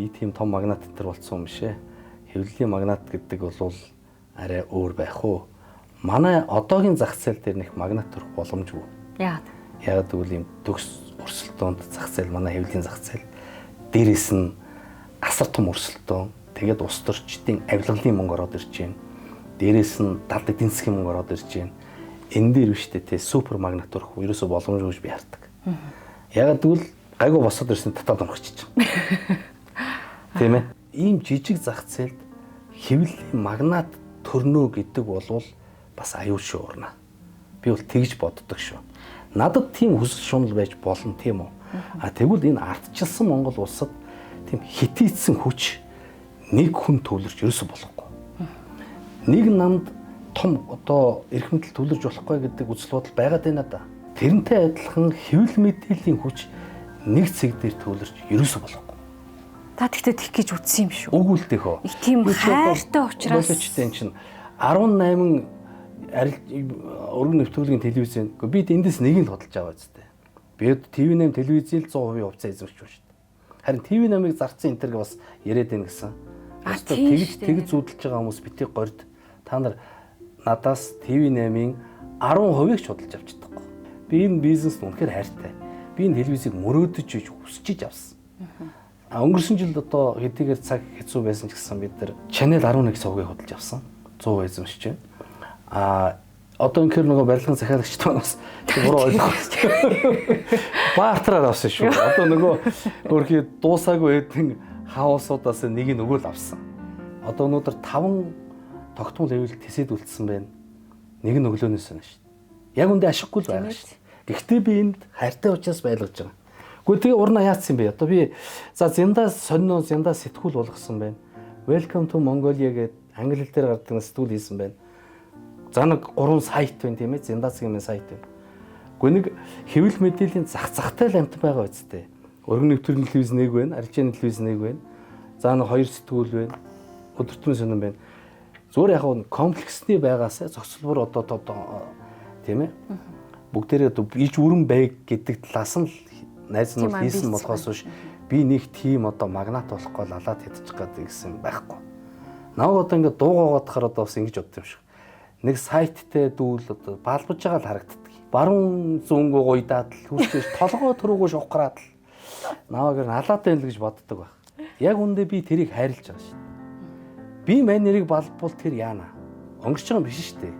Би тийм том магнат энэ төр болцсон юм шээ. Хэвлэлийн магнат гэдэг бол арай өөр байх уу? Манай одоогийн зах зээл дээр нэг магнат төрөх боломжгүй. Яагаад? Яагаад гэвэл ийм төгс өрсөлдөөнд зах зээл, манай хэвлэлийн зах зээл дээрээс нь асар том өрсөлдөөн, тэгээд улс төрчдийн авилгалын мөнгө ороод ирж байна. Дээрээс нь далд эдийн засгийн мөнгө ороод ирж байна. Энэ дээр биш үү те, супер магнат төрөх ерөөсө боломжгүй гэж би хардаг. Яагаад гэвэл гайгүй босоод ирсэн татаад унхчих. Тийм ээ. Ийм жижиг зах зээлд хэвлэлийн магнат төрнө гэдэг болвол бас аюул шүү урна. Би бол тэгж боддог шүү. Надад тийм хүсэл шунал байж болно, тийм үү? А тэгвэл энэ ардчилсан Монгол улсад тийм хитийцсэн хүч нэг хүн төвлөрч ерөөсө болохгүй. Нэг намд том одоо эрх мэдэл төвлөрж болохгүй гэдэг үзэл бодол байгаад байна да. Тэрнтэй адилхан хэвлэл мэдээллийн хүч нэг цэг дээр төвлөрч ерөөсө болохгүй. Та тэгтээ тех гэж үтсэн юм шүү. Үгүй л дэх үү. Их тийм хайртай учраас. Боловчтой эн чинь 18 өргөн нэвтрүүлгийн телевиз. Би эндээс нэгийг л хөдөлж аваа зү. Би TV8 телевизийн л 100% хувьцаа эзэмшиж байна шүү дээ. Харин TV8-ыг зарцсан энэ тэрг бас яриад байна гэсэн. Тэгж тэгж зүүдэлж байгаа хүмүүс битгий горд. Та нар надаас TV8-ийн 10%-ийг ч худалж авч чадахгүй. Би энэ бизнест үнэхээр хайртай. Би энэ телевизийг мөрөөдөж иж хүсэж авсан. А өнгөрсөн жил одоо хэдийгээр цаг хэцүү байсан ч гэсэн бид нар Channel 11 сувгийг худалж авсан. 100% эзэмшиж байна. А одоо үнэхээр нөгөө барилгын захиалагчд маань бас буруу ойлгох. Бартераар авсан шүү. Одоо нөгөө өөрхий дуусаагүй хэдэн хаусуудаас нэг нь өгөөл авсан. Одоо өнөөдөр 5 тогтмол хэвлэл тэсэд үлдсэн байна. Нэг нь өглөөнөөс байна шүү. Яг үндэ ашиггүй л байгаа шүү. Гэхдээ би энд хайртай учраас байлгаж байгаа. Гэхдээ тэгээ урнаа яатсан бэ? Одоо би за зинда сонин зинда сэтгүүл болгосон байна. Welcome to Mongolia гэдэг англи хэл дээр гардаг сэтгүүл хийсэн байна. За нэг 3 сайт байна, тийм ээ. Зинда цагийн сайт байна. Гэхдээ нэг хэвлэл мэдээллийн зах захтай л амт байгаа үсттэй. Өргөн нэвтрүүлгийн телевиз нэг байна, арилжааны телевиз нэг байна. За нэг 2 сэтгүүл байна. Өдөртмөн сонин байна. Зүгээр яг нь комплексний байгаасаа зохицолбор одоо тийм ээ. Бүгдээрээ иж бүрэн байг гэдэг талаас нь л найз нь хийсэн болохоос биш би нэг тийм одоо магнат болохгүй л алаад хэдчих гээд гэсэн байхгүй. Намайг одоо ингээд дуугаагаадахаар одоо бас ингэж бодсон юм шиг. Нэг сайттай дүүл одоо балбаж байгаа л харагддаг. Баруун зүүнгөө гуйдаад л хүүхдээс толгой төрөөгөө шукраад л намайг алаад байна л гэж боддог байх. Яг үндэ би тэрийг хайрлаж байгаа шүү дээ. Би мань нэрийг балбал тэр яана. Өнгөрч байгаа юм биш шүү дээ.